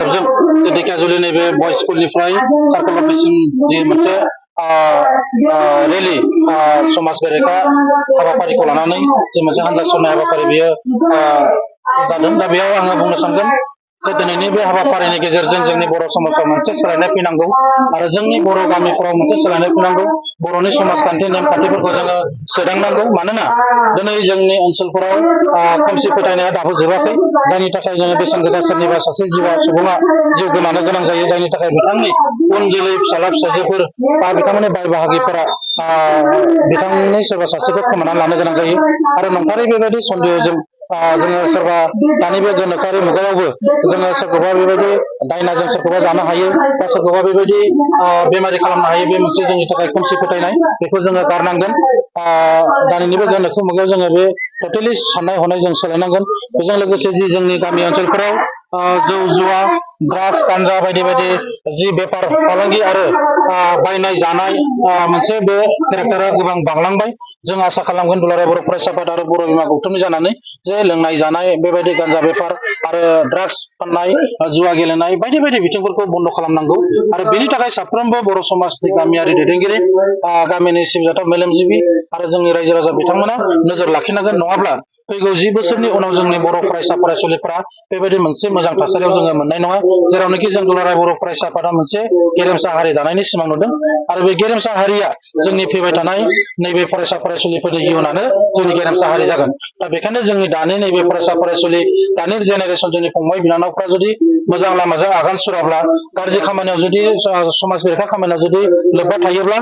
धेकियाजुलि नैबे बयज स्कुलनिफ्राय सार्कोल अफिससिम जि मोनसे रेलि समाज बेरेखा हाबाफारिखौ लानानै जि मोनसे हान्जा सुरनाय हाबाफारि बियो जादों। दा बेयाव आङो बुंनो सानगोन जे दिनैनि बे हाबाफारिनि गेजेरजों जोंनि बर' समाजाव मोनसे सोलायनाय फैनांगौ आरो जोंनि बर' गामिफोराव मोनसे सोलायनाय फैनांगौ। बर'नि समाजखान्थि नेमखान्थिफोरखौ जोङो सोदांनांगौ। मानोना दिनै जोंनि ओनसोलफोराव खोमसि फोथायनाया दाबो जोबाखै, जायनि थाखाय जोङो बेसेन गोसा सोरनिबा सासे सुबुङा जिउ गोमानो गोनां जायो, जायनि थाखाय बिथांनि उन जोलै फिसाला फिसाजोफोर बा बिथांमोननि बाय बाहागिफोरा बिथांनि सोरबा सासेखौ खोमानानै लानो गोनां जायो। आरो नंथारै बेबायदि सन्देहजों जोङो सोरबा दानि बे गोनोखोआरि मुगायावबो जोङो सोरखौबा बेबायदि दायनाजों सोरखौबा जानो हायो बा सोरखौबा बेबायदि बेमारि खालामनो हायो। बे मोनसे जोंनि थाखाय खोमसि फोथायनाय, बेखौ जोङो गारनांगोन। दानि बे गोनोखो मुगायाव जोङो बे टटेलि साननाय हनाय जों सोलायनांगोन। बेजों लोगोसे जि जोंनि गामि ओनसोलफोराव जौ जुवा ड्राग्स गान्जा बायदि बायदि जि बेफार फालांगि आरो बायनाय जानाय मोनसे बे केरेक्टारा गोबां बांलांबाय। जों आसा खालामगोन दुलाराय बर' फरायसा आफाद आरो बर' बिमा गौथुमनि जानानै जे लोंनाय जानाय बेबायदि गान्जा बेफार आरो ड्राग्स फाननाय जुवा गेलेनाय बायदि बायदि बिथिंफोरखौ बन्द' खालामनांगौ। आरो बेनि थाखाय साफ्रोमबो बर' समाजनि गामियारि दैदेनगिरि, गामिनि सिबिजाथाव मेलेमजिबि आरो जोंनि रायजो राजा बिथांमोना नोजोर लाखिनांगोन। नङाब्ला फैगौ 10 बोसोरनि उनाव जोंनि बर' फरायसा फरायसुलिफोरा बेबायदि मोनसे मोजां थासारियाव जोङो मोननाय नङा, जेरावनोखि जों दुलाराय बर' फरायसा आफादा मोनसे गेरेमसा हारि दानायनि सिमां नुदों। आरो बे गेरेमसा हारिया जोंनि फैबाय थानाय नैबे फरायसा फरायसुलिफोरनि इयुनानो जोंनि गेरेमसा हारि जागोन। दा बेखायनो जोंनि दानि नैबे फरायसा फरायसुलि, दानि जेनेरेसन जोंनि फंबाय बिनानावफ्रा जुदि मोजां लामाजों आगान सुराब्ला, गाज्रि खामानियाव जुदि समाज बेरेखा खामानियाव जुदि लोब्बा थायोब्ला,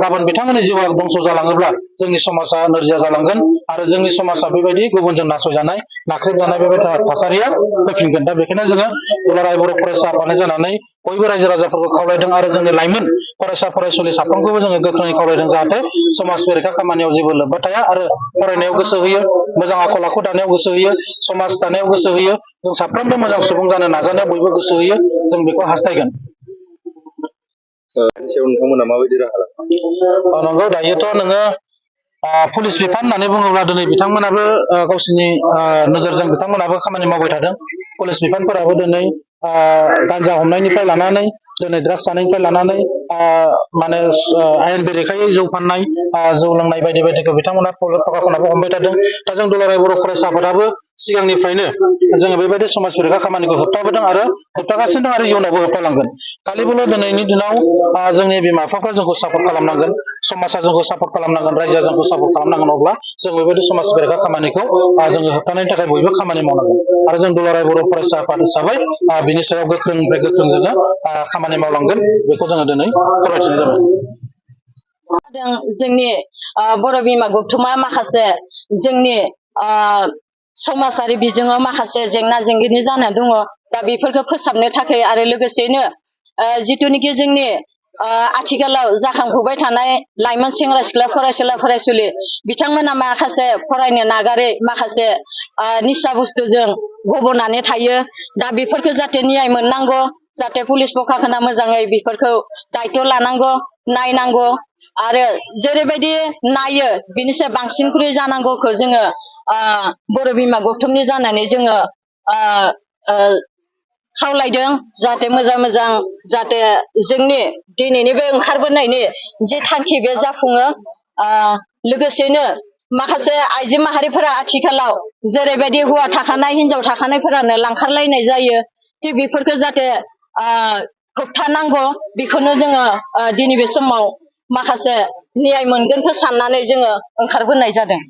गाबोन बिथांमोननि जिउआ दंस' जालाङोब्ला जोंनि समाजा नोरजिया जालांगोन आरो जोंनि समाजा बेबायदि गुबुनजों नासयजानाय नाख्रेबजानाय बेबायदि थासारिया फैफिनगोन। दा बेखायनो जोङो दुलाराय बर' फरायसा आफादनि जानानै बयबो रायजो राजाफोरखौ खावलायदों आरो जोंनि लाइमोन फरायसा फरायसुलि साफ्रोमखौबो जोङो गोख्रोङै खावलायदों, जाहाथे समाज बेरेखा खामानियाव जेबो लोब्बा थाया आरो फरायनायाव गोसो होयो, मोजां आखल आखु दानायाव गोसो होयो, समाज दानायाव गोसो होयो। जों साफ्रोमबो मोजां सुबुं जानो नाजानायाव बयबो गोसो होयो, जों बेखौ हास्थायगोन। नोंथांमोना माबायदि राहा लागोन? नंगौ, दायोथ' नोङो पुलिस बिफान होननानै बुङोब्ला दिनै बिथांमोनाबो गावसिनि नोजोरजों बिथांमोनाबो खामानि मावबाय थादों। पुलिस बिफानफोराबो दिनै गान्जा हमनायनिफ्राय लानानै दिनै ड्राग्स जानायनिफ्राय लानानै माने आयेन बेरेखायै जौ फाननाय, जौ लोंनाय बायदि बायदिखौ बिथांमोना प्रखाखनाबो हमबाय थादों। दा जों दुलाराय बर' फरायसा आफादाबो सिगांनिफ्रायनो जोङो बेबायदि समाज बेरेखा खामानिखौ होबथाबोदों आरो होबथागासिनो दं आरो इयुनावबो होबथालांगोन। खालिबोल' दिनैनि दिनाव जोंनि बिमा बिफाफ्रा जोंखौ सापर्ट खालामनांगोन, समाजा जोंखौ सापर्ट खालामनांगोन, रायजोआ जोंखौ सापर्ट खालामनांगोन। अब्ला जों बेबायदि समाज बेरेखा खामानिखौ जोङो होबथानायनि थाखाय बयबो खामानि मावनांगोन। आरो जों दुलाराय बर' फरायसा आफाद हिसाबै बिनि सायाव गोख्रोंनिफ्राय गोख्रों जोङो खामानि मावलांगोन, बेखौ जोङो दिनै फोरमायथिनाय जाबाय। जोंनि बर' बिमा गौथुमा माखासे जोंनि समाजारि बिजोङाव माखासे जेंना जेंगोनि जाना दङ। दा बेफोरखौ फोसाबनो थाखाय आरो लोगोसेनो जिथुनिखि जोंनि आथिखालाव जाखांफुबाय थानाय लाइमोन सेंग्रा सिख्ला फरायसुला फरायसुलि बिथांमोना माखासे फरायनो नागारै माखासे निसा बुस्थुजों गब'नानै थायो। दा बेफोरखौ जाहाथे न्याय मोननांगौ, जाहाथे पुलिस प्रखाखना मोजाङै बेफोरखौ दायथ' लानांगौ, नायनांगौ आरो जेरैबायदि नायो बिनिसाय बांसिनख्रुइ जानांगौखौ जोङो बर' बिमा गौथुमनि जानानै जोङो खावलायदों, जाहाथे मोजां मोजां जाहाथे जोंनि दिनैनि बे ओंखारबोनायनि जे थांखि बे जाफुङो। लोगोसेनो माखासे आइजो माहारिफोरा आथिखालाव जेरैबायदि हौवा थाखानाय हिनजाव थाखानायफोरानो लांखारलायनाय जायो, थिग बेफोरखौ जाहाथे होबथानांगौ। बेखौनो जोङो दिनै बे समाव माखासे न्याय मोनगोनखौ साननानै जोङो ओंखारबोनाय जादों।